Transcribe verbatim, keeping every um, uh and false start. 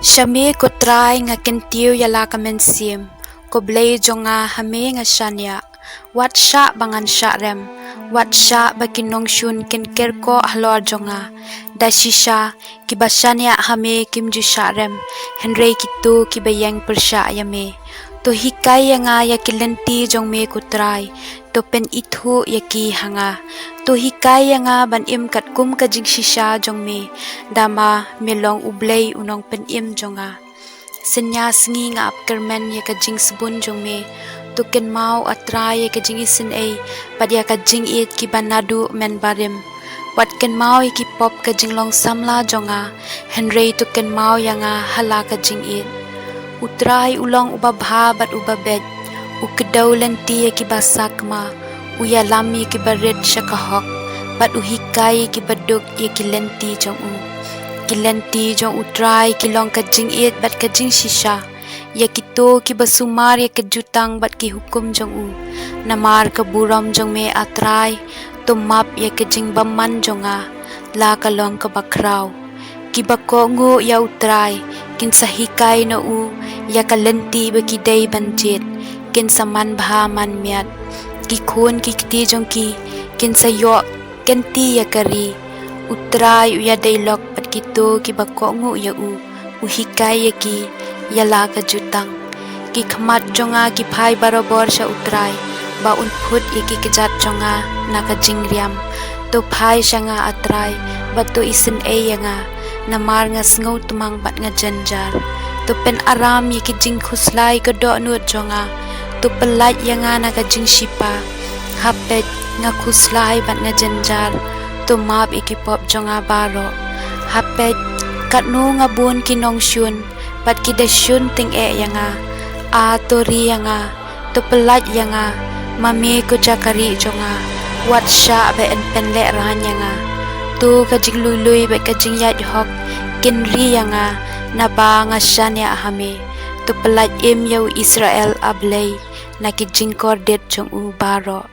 Sha me ko Trai nga kyntiew ïa la ka mynsiem, ko Blei jong nga, ha me nga shaniah. Wat shah ba ngan shah rem, wat shah ba ki nongshun kin kyrkhu halor jong nga. Da shisha, kiba shaniah ha me kim ju shah rem, hynrei kito kiba ïeng pyrshah ïa me. To hikai ïa nga ïa ki lynti jong me ko Trai, to pynithuh ïa ki ha nga. To hikai ïa nga ban im katkum ka jingshisha jong me, da ma me long U Blei u nongpynim jong nga. Synñia sngi nga ap kyrmen ïa ka jingsbun jong me. To kynmaw A Trai ïa ka jingisynei bad ïa ka jingïeit kiba naduh mynba rim. Wat kynmaw ïa ki pop ka jinglong samla jong nga, hynrei to kynmaw ïa nga ha la ka jingïeit. U Trai u long uba bha bad uba beit, u kdew lynti ïa kiba sakma, u ïalam ïa kiba rit sha ka hok, bad u hikai ïa kiba duk ïa ki lynti jong u. Ki lynti jong U Trai ki long ka jingïeit bad ka jingshisha ïa kito kiba sumar ïa ka jutang bad ki hukum jong u. Namar ka burom jong me A Trai, to map ïa ka jingbymman jong nga, la ka long kaba khraw. Kiba kohnguh ïa U Trai kin sa hikai na u ïa ka lynti ba ki dei ban jied, kin sa manbha manmiat. Ki khun ki kti jong ki kin sa ïoh kynti ïa ka ri. U Trai u ïadei lok bad kito kiba kohnguh ïa u, u hikai ïa ki ïa la ka jutang. Ki khmat jong nga ki phai barabor sha U Trai, ba un phut ïa ki kjat jong nga na ka jingriam. To phai sha nga A Trai, bad to isynei ïa nga, namar nga sngewtmang bad nga jynjar. To pynaram ïa ki jingkhuslai ka dohnud jong nga, to pyllait ïa nga na ka jingshipa. Ha peit nga khuslai bad nga jynjar, to map ïa ki pop jong nga baroh. Ha peit katno nga bun ki nongshun bad ki da shun tyngeh ïa nga. A to ri ïa nga, to pyllait ïa nga, ma me ko Jakari jong nga. Wat shah ba yn pynlehraiñ ïa nga. To ka jingluilui bad ka jingïaid hok kin ri ïa nga, naba nga shaniah ha me. To pyllait im ïa u Israel A Blei na ki jingkordit jong u baroh.